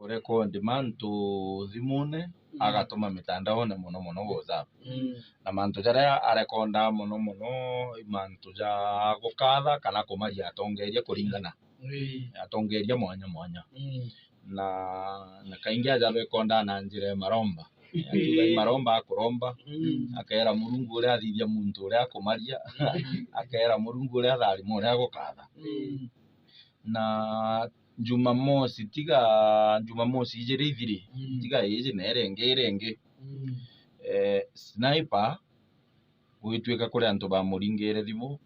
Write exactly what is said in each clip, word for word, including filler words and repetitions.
Kurekondi mantu thimune, mm, agatuma mitandaone mono mono WhatsApp. Mm. Na mantu jaria arekondaa mono mono i mantu ja gukatha kana kumaria atongeria kuringana. Ii. Atongeria mwanya mwanya. Mm. Na, na kaingi aja bekondaa na njira ya maromba. Akiuga i maromba akuromba, mm, akera Murungu uria athithia muntu uria akumaria, mm, akera Murungu uria atharima uria agukatha. Mm. Na Jumamosi, tiga Jumamosi ijiri ithiri, mm, tiga iji na iria ingi, iria ingi. Mm. Eh, Sniper gwituika kuri antu bamuringire thimu,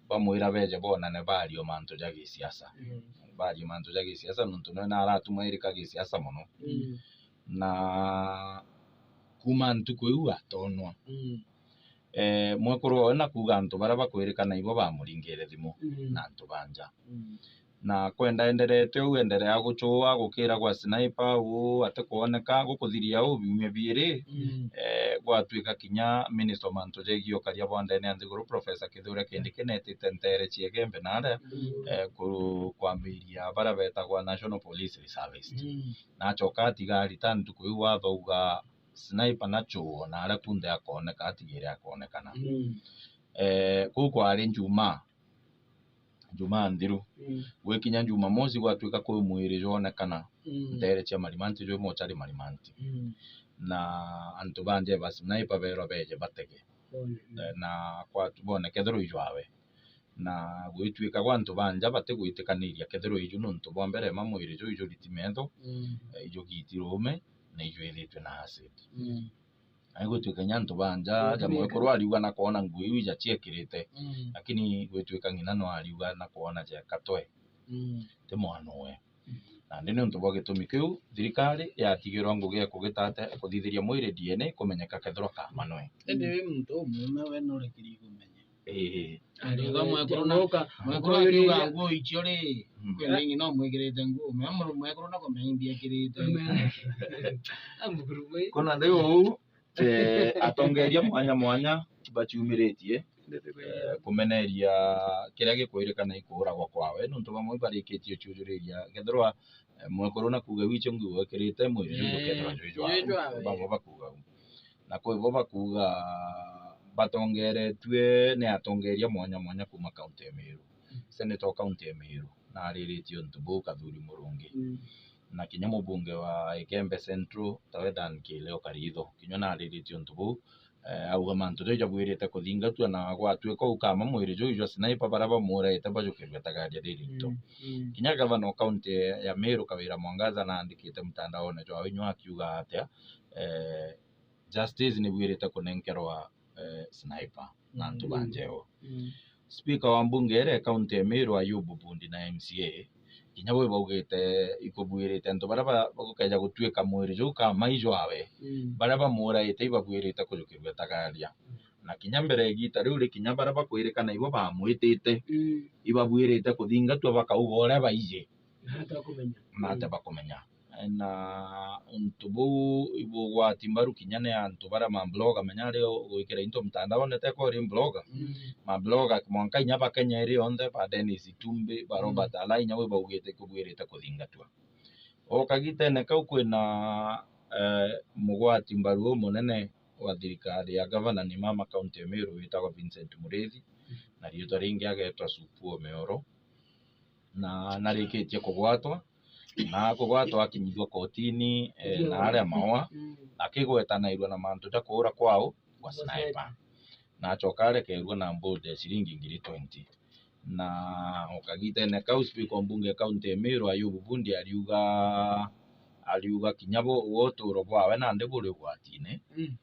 bamwira beje bonane barie o mantu ja gisiasa. Mm. Barie mantu ja gisiasa, nontu nwe naratuma irika gisiasa mono. Mm. Na kuma ntuku iu atonwa. Mm. Eh, mwekuru owe na kuuga antu baria bakwirikana ibo bamuringire thimu, mm, na antu ba nja. Mm. Na kwenda enderete uu, enderea guchua gukira gwa Sniper uu atikwoneka, gukuthiria uu biumia biiri, mm, eh, gwatuika kinya minister o mantu jegie ukaria bwa ndene ya nthiguru, Professor Kithure Kindiki, netite nteere cia Igembe naria, mm, eh, ku-, kwambiria baria betagwa National Police Reservist. Mm. Na acoka atiga arita ntuku iu athauga Sniper na Chuo na aria kunthe akooneka, atigire akoonekana. Mm. Eh, kuu kwari Njumaa, Njumaa nthiru. Mm. Gwikinya Jumamosi gwatuika kwi mwiri jwonekana, mm, nteere cia Marimanti, jwi mochari Marimanti. Mm. Na antu ba nja ba Sniper beerwa beeje batege. Mm. Eh, na kwatu-, boone kethirwa ijwawe. Na gwituika gwa antu ba nja batigwitikaniria kethirwa iju nontu bwa mbere ma mwiri juu ijuriti metho, mm, eh, ijugiti ruume, na ijwithitwe na acid. Mm. Na igwituika kinya antu ba nja, mm, ja mwekuru ariuga na kwona nguo iu ija ciekirite, mm, lakini gwituika ng'ina no ariuga na kwona jeka twe, mm, ti mwana uwe. Mm. Nandi niuntu bwa gitumi kiu, thirikari yatigirwa ngugi ya kugita atia, kuthithiria mwiri D N A kumenyeka kethirwa kama nwe. Indi wi muntu umuume we nurekiri kumenya. Ii. Ariuga mwekuru na, mwekuru akiuga nguo icio ri, mm, kwina ingi no mwikirite nguo. Mea muru mwekuru na kumenya imbi ekirite. Kuna riu uu, eh, atongeria mwanya mwanya baciumiritie, eh, kumeneria kiria gikwirikana ikuuragwa kwawe, nontu bamwe ibarikitie ciujuriria. Kethirwa, eh, mwekuru na kuuga wicio nguo ekirite mwiri juu, mm, jukethirwa jwi jwawe. Jwi jwawe. Bamwe bakuuga uu. Na kwi bo bakuuga batongeretue ni atongeria mwanya mwanya kuuma kaunti ya Meru. Mm. Senator wa kaunti ya Meru naariritie untu buu, Kathuri Murungi. Mm. Na kinya mubunge wa Igembe Central, tawe Dan Kile o Karitho, kinya naariritie untu buu, eh, auga mantu jau jabwirite kuthingatwa, na gwatuika uu kama mwiri juu jwa Sniper, baria bamuraite bajukirue tagaria ririto. Mm, mm. Kinya gavana o kaunti ya Meru, Kawira Mwangaza, naandikite mtandaone jwawe inyua akiuga atia, eh, justice nibwirite kunenkerwa, eh, Sniper na antu ba, mm, njeo. Mm. Speaker wa mbunge iria kaunti ya Meru, Ayubu Bundi, na M C A, kinya bo ibaugite ikubwirite antu baria ba-, bagukeja gutuika mwiri juu kama ijwawe, mm, baria bamuraite ibabwirite kujukirua tagaria. Mm. Na kinya mbere ya igiita riu ri, kinya baria bakwirikana ibo bamwitite, mm, ibabwirite kuthingatwa bakauga uria baiji. Na ata bakumenya. Na ata, mm, bakumenya. Na untu buu ibugwati mbaru kinya ni antu baria mabloga, menya ari o gwikira into mtandaone, teko iri bloga. Mm. Mabloga mwanka inya ba Kenya iri yonthe, ba Dennis Itumbi, ba, mm, Robert Alai, inya bo ibaugite ikubwirite kuthingatwa. O kagitene kau kwina, eh, mugwati mbaru umunene wa thirikari ya gavana ni mama kaunti ya Meru witagwa Vincent Muriithi, mm, na riitwa ringi agetwa Supuo Mioro. Na narikitie kugwatwa, na kugwatwa akinyithua kotini, eh, na aria mawa, mm, akigwetanairua na mantu ja kuura kwao kwa, kwa Sniper. Sniper. Na acoka arekerua na bond ya ciringi ngiri twenty. Na o kagitene kau, speaker wa mbunge ya kaunti ya Meru, Ayubu Bundi, ariuga, ariuga kinya bo, bo uturo bwawe nandi buri ugwatine. Mm.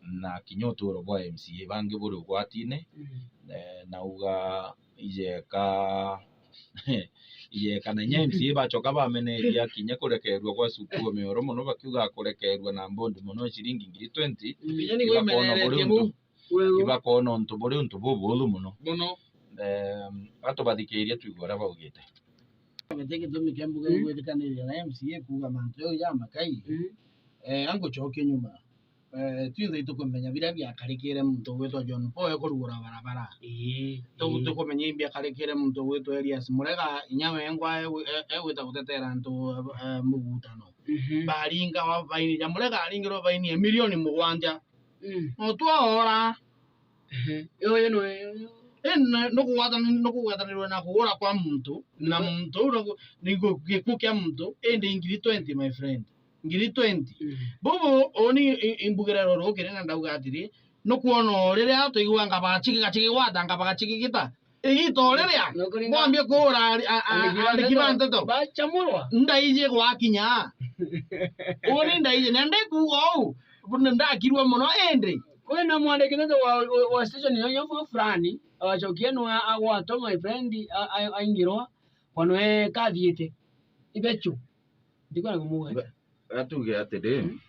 Na kinya uturo bwa M C A bangi buri ugwatine. Mm. Eh, nauga ijeka, ijeka na inya M C A bacoka bameneria kinya kurekerua gwa Supuo Mioro mono, bakiuga kurekerua na bond mono ya ciringi ngiri twenty. Mm. Ibakoona buri untu, ibakoona untu buri untu bubuthu mono. Mono. Em, atubathikiirie twigue uria baugite. Giti gitumi kia mbuga, mm, igwirikaniria na M C A kuuga mantu jau ja makai. Mm. Eh, angucokia nyuma. eh, twinthe itukumenya biria biakarikire muntu ugwitwa John Paul ekurugura barabara. Ii, Tu-, ii. Tukumenya imbi akarikire muntu ugwitwa Elias Murega, inya wengwa ewi-, e-, egwita gutetera antu, eh, mugutano. Mhm. Baringa wa baini, ja Murega aringirwe baini ya milioni mugwanja. Mm. No twaora. Ehe. Yo, yo, no, yo, yo. Indi nukugwatana-, nukugwatanirwa na kugura kwa muntu, na muntu uu nugu-, ni gu-, gikuu kia muntu, indi ngiri twenty, my friend. Ngiri twenty. Mm. Bubu, uni i-, imbugire ruru kiri na ndauga atiri, nukwona o riria twaigua ngabachigigachigigwata, ngabachigigita. Igita o riria, nukuringa mwambie kuura ari-, a-, a-, andiki ba ndeto. Andiki ba ndeto. Bachamurwa. Ndaiji gwakinya. Uni ndaiji, na ndikuuga uu, ndakirua mono, indi. Kwina mwandiki ndeto wa, wa, wa station yo, yo fulani, agacokia nwe agwatwa, my friend, a-, a-, aingirwa, kwa nwe kathiite. Ibechu. Ndikwenda kumugweta. Ga-, gatuge atiri, mm,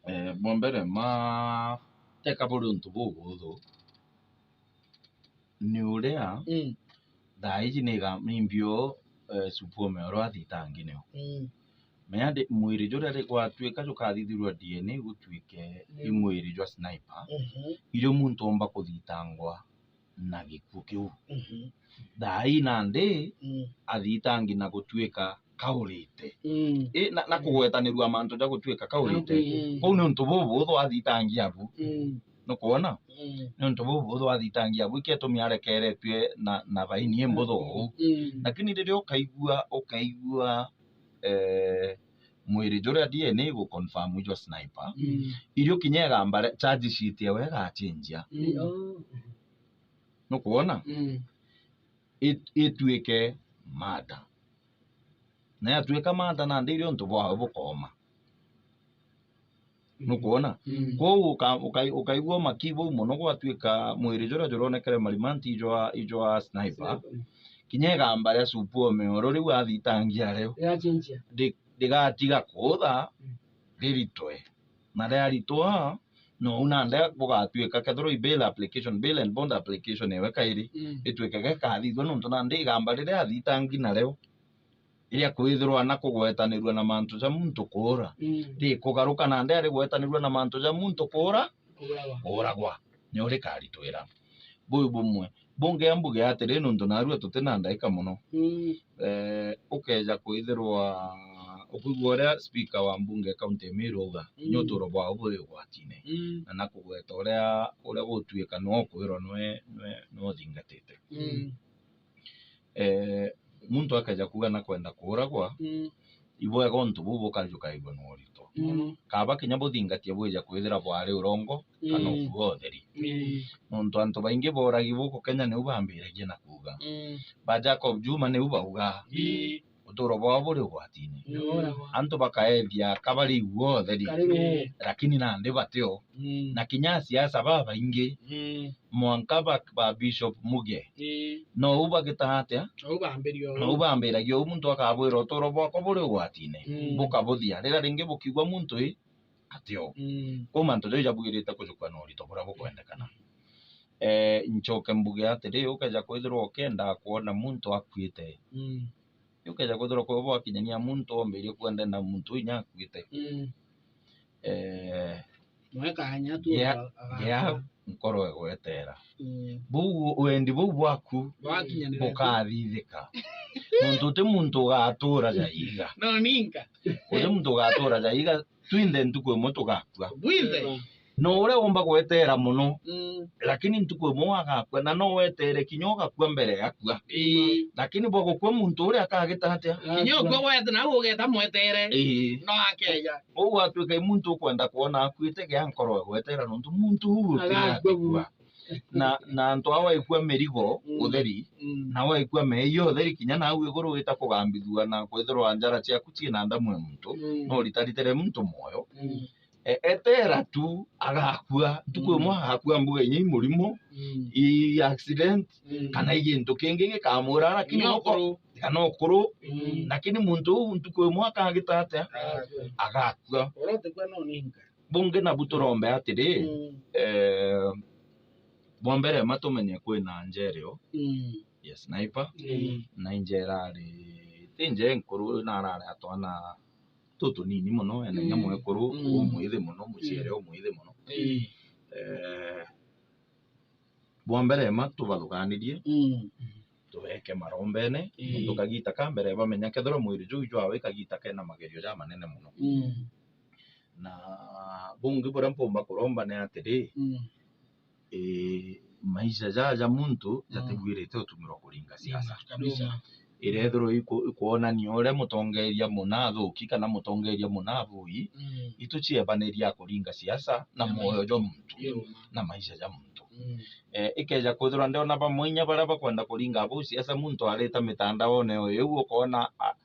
eh, bwa mbere ma, teka buri untu bubuthu. Ni uria, mm, thaa iji ni ga-, ni mbio, eh, Supu Omeo athitangi nio. Mm. Menya ndi-, mwiri juria ri-, gwatuika jukathithirua D N A gutuike, mm, i mwiri jwa Sniper, mhm, irio muntu omba kuthitangwa na gikuu kiu. Mhm. Thaa ii nandi, mm, athitangi na gutuika kaurite. Mm. I, na, na, mm, kugwetanirua mantu ja gutuika kaurite. Mm. Kuu ni untu bubuthu athitangi abu. Mm. Nukwona? Mm. Ni untu bubuthu athitangi abu, ikio itumi arekeretue na, na baini imbuthu uu. Mm. Lakini riria ukaigua, ukaigua, eh, mwiri juria D N A iguconfirm ijwa Sniper, mm, irio kinya igamba ria charge sheet yawe igachenjia. Mm. Oh. Nukwona? Mm. It-, ituike murder. Na yatuika murder, nandi irio untu bwawe bukooma. Nukwona? Mm. Kwou uka-, uka-, ukaigua umaki buu mono, gwatuika mwiri juria juronekere marimanti ijwa, ijwa Sniper. Sniper. Kinya igamba ria Supu Omeo riu athitangia rio, rigachenjia, ri-, rigatiga kuutha, mm, riritwe. Na riaritwa, nou nandi bugatuika kethirwa i bail application, bail and bond application ewe kairi, mm, ituike gekathithua, nontu nandi igamba riria athitangi nario, iria kwithirwa na kugwetanirua na mantu ja muntu kuura, mm, rikugaruka nandi arigwetanirua na mantu ja muntu kuura, kuuragwa, kuuragwa, nio rikaritwira. Buu bumwe. Bungi ambuge atiri, nontu narua tuti na ndaika mono. Mm. Eh, ukeja kwithirwa ukwigua uria speaker wa mbunge kaunti ya Meru auga, mm, kinya uturo bwao buri ugwatine. Mm. Na nakugweta uria, uria gutuika no kwirwa nwe, nwe, nwe uthingatite. Mm. Eh, muntu akeja kuuga na kwenda kuuragwa, mm, ibwega untu buu bukajukaigua na urito. Mm. Kaba kinya buthingatia bwija kwithira bwari urongo, kana, mm, ukua utheri. Mm. Nontu antu baingi booragi guku Kenya niu bambiragia na kuuga. Mm. Ba Jacob Juma niu bauga. Ii. Uturo bwao buri ugwatine. Mm. Antu bakaethia ka bari igua utheri. Karibu. Lakini nandi batio. Mm. Na kinya asiasa babaingi, mm, mwanka ba, ba Bishop Muge. Ii. Nou bagitaga atia? Nou bambiragia uu. Nou bambiragia uu, muntu akabwira, uturo bwakwa buri ugwatine. Mm. Bukabuthia. Riria ringi bukiigua muntu i, atio. Mm. Kwou mantu jau jabwirite kujukua na urito buria bukwendekana. Eh, ncoke mbuge atiri, ukeja kwithirwa ukienda kwona muntu akuite, mm, ukeja kwithirwa kwithirwa bwakinyania muntu wambirie kwenda na muntu inya akuite. Mm. Eh, mwekanya tu gea, aga-, gea agakua. Nkoro igwetera. Mm. Buu, wendi buu bwaku bukathithika. Nontu uti muntu ugatuura jaiga. No ninka. Uti muntu ugatuura jaiga. Twinthe ntuku imwe tugakua. Bwinthe. No uria umba gweteera mono, mm, lakini ntuku imwe agakua, na no weteere kinya ugakua mbere ya akua. Ii. Lakini bwa gukua muntu uria akagita atia? Kinya ukua gwete nau ugeta mweteere. Ii. No akeja. Uu atuika i muntu ukwenda kwona akuite, gea nkoro igweteera, nontu muntu uu utigakua. Na, na antu aa waikua mirigo, mm, utheri, mm, na waikua meeyia utheri, kinya nau iguru wita kugambithua na kwithirwa njara ciaku ciina ndamu ya muntu, mm, no ritaritere muntu mwoyo. Mm. E-, eteera tu agakua, ntuku, mm, imwe agakua mbuga inya i murimo, mm, i accident, mm, kana i gintu kingi gikamwira, lakini kana ukuru. Kana ukuru. Mm. Lakini muntu uu ntuku imwe akagita atia? Agakua. Agakua. Uria utikua no ninka. Bungi nabu turombe atiri, mm, eh, bwa mbere ma tumenye kwina njerio, mm, ya Sniper, mm, na injera ari, ti nje nkuru, na arari atwana tutunini mono, ena inya Mm. mwekuru Mm. umwithi mono, muciere Mm. umwithi mono. Ii. Eh, bwa mbere ma tubathuganirie, Mm. tubeke marombene, Ii. muntu kagita ka mbere bamenya kethirwa mwiri juu jwawe kagita kena magerio jamanene mono. Mm. Na bungi buria mpumba kuromba ni atiri, Mm. ii, maisha jaa ja muntu Mm. jatibwirite utumirwa kuringa siasa. Kabisa. Irethirwa iku-, ikwonania uria mutongeria muna athuki kana mutongeria muna abui, Mm. itu ciebaniria kuringa siasa na Na mwoyo maisha. jwa muntu, Yuma. na maisha ja muntu. Mm. Eh, ikeja kwithirwa ndiona bamwe inya baria bakwenda kuringa abui siasa, muntu arite mitandaone o iu, ukona a-,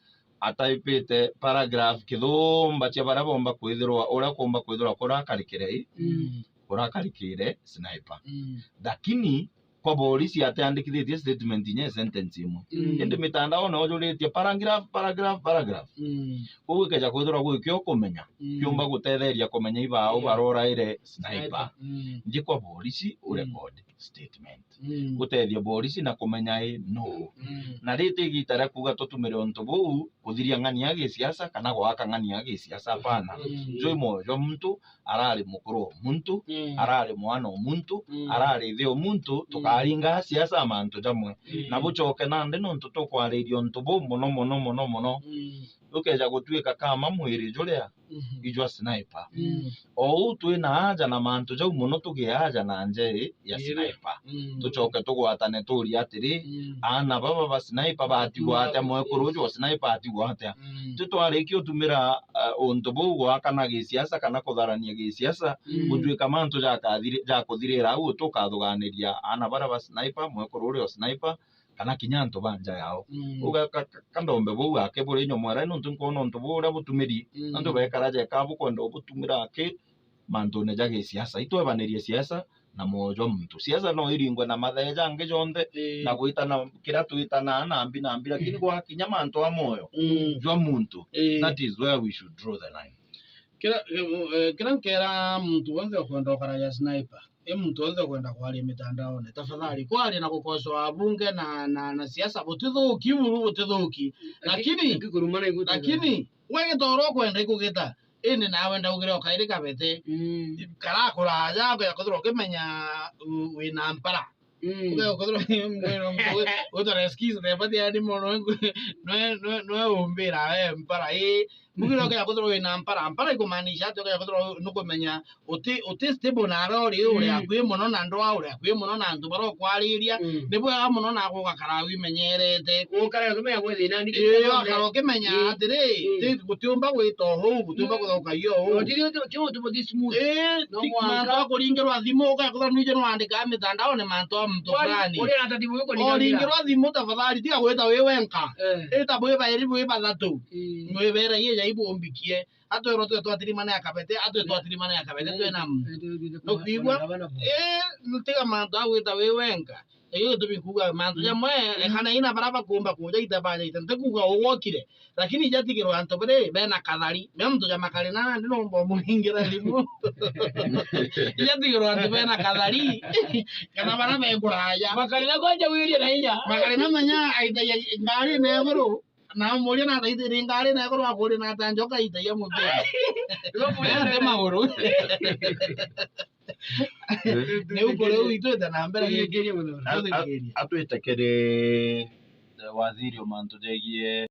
ataipite paragraph kithumba cia baria bomba kwithirwa, uria kumba kwithirwa kurakarikire i, Mm. kurakarikire Sniper. Mm. Lakini kwa borisi atiandikithitie statement inya sentence imwe. Mm. Indi mitandaone ujuritie paragraph, paragraph, paragraph. Mm. Koguo ikeja kwithirwa gwikio kumenya, Mm. kiumba gutetheria kumenya ibao Ii. baroraire Sniper. Sniper. Mm. Nji kwa borisi Mm. urecord statement. Mm. Gutethia borisi na kumenya i nuu. Mm. Na riti igita ria kuuga tutumire untu buu kuthiria ng'ania gisiasa kana gwaka ng'ania gisiasa, apana. Mm. Jwi mwoyo jwa muntu, arari mukuru wa muntu, Mm. arari mwana wa muntu, Mm. arari ithi wa muntu, Mm. tukaringa siasa mantu jamwe. Mm. Na bucoke nandi nontu tukwariria untu buu mono, mono, mono, mono. Mm. Ukeja gutuika kama mwiri juria Mhm. ijwa Sniper. Mm. O uu twina aja na mantu jau mono, tugie aja na nja ii ya Iri. Sniper. Mm. Tucoke tugwatane tuurie atiri, Mm. aana baba ba Sniper batigwa atia, Batigwa atia? mwekuru uju wa Sniper atigwa atia? Mm. Ti twarikia utumira, uh, untu buu gwakana gisiasa kana kutharania gisiasa, Mm. gutuika mantu jakathiri-, jakuthirira au, tukathuganiria aana baria ba Sniper, mwekuru uria wa Sniper, kana kinya antu ba nja yao. Mm. Uga ka-, ka-, kandombe buu ake buri nyomwera, nontu nkwona untu buu uria butumiri, Mm. antu bekara jeka bukwenda ubutumira aki mantune ja gisiasa. Itwebanirie siasa na mwoyo jwa muntu. Siasa no iringwe na mathee jangi jonthe, Ii. na gwitana kiria twitanaa na mbi na mbi, lakini Mm. gwakinya mantu a mwoyo Mm. jwa muntu, Ii. that is where we should draw the line. Kira, eh, kira nkera muntu wonthe ukwenda ukaraja Sniper, i muntu wonthe ukwenda kwaria mitandaone, tafadhali, kwaria na gukosoa abunge na, na, na siasa butithuki buru, butithuki. Lakini, Lakini, kurumana igutetheria. lakini, we gita uria ukwenda ikugita, indi nawe ndaugire o kairi kabete. Mm. Kara kuraja, ukeja kwithirwa ukimenya u-, wina mpara. Mm. Ukeja kwithirwa mwira muntu wi-, witwa Reskies, the bati yani mono, nwe, nwe, nwe umbira we mpara, ii. Mbugire ukeja kwithirwa wina mpara. Mpara ikumaanisha ati ukeja kwithirwa nukumenya uti, uti stable na aria uri, uri Mm. akui mono na ndwaa, uri akui mono na antu baria ukwariria. Mm. Ni bwega mono naku ugakara wimenyerete. Ukare ukimenya gwi thina ni Ii, ukara ukimenya Mm. atiri, Mm. ti, gutiumba gwita o uu, gutiumba Mm. guthauka io uu. No, ti, ti, ti, ti, ti smooth. Ii, No ti mwaka. mantu a kuringirwa thimu, ugakorwa nwije nwandika mitandaone mantu a muntu Wari-, fulani. uri na tatibu yuko ni Oringirwa thimu, tafadhali, tiga gwita wi wenka. Eh. Ita bwi bairi, bwi bathatu. Mm. Mwibera, ii, jai bumbikie. Atwirwa twe twatirimane akabete, atwe Mm. twatirimane akabete, Mm. twina m-, Eh, tu, tu, tu, nukwigua? Bana, bana, bana. Ii, tiga mantu a gwita wi wenka. Iyo gitumi nkuuga mantu Mm. jamwe, Mm. ekana ina bara bakumba kuja ita baja ita. Ntikuuga ugwokire, lakini ijatigirwa antu bari bena kathari. Me muntu ja Makarina nandi nomba umuringira thimu. Ijatigirwa antu bena kathari, kana bara bekuraja. Makarina kwanja wirie na inya. Makarina menya aitagia ngari na iguru. Na umuria na thaithiri ngari na iguru, akuria na ata njoka itagia muthia. Igo muria Ate na maguru. Ni ukuri u itwite na mbere. Uthikirie muthuri. A-, a-, Uthikirie. Atwite kiri, eh, waziri o mantu jegie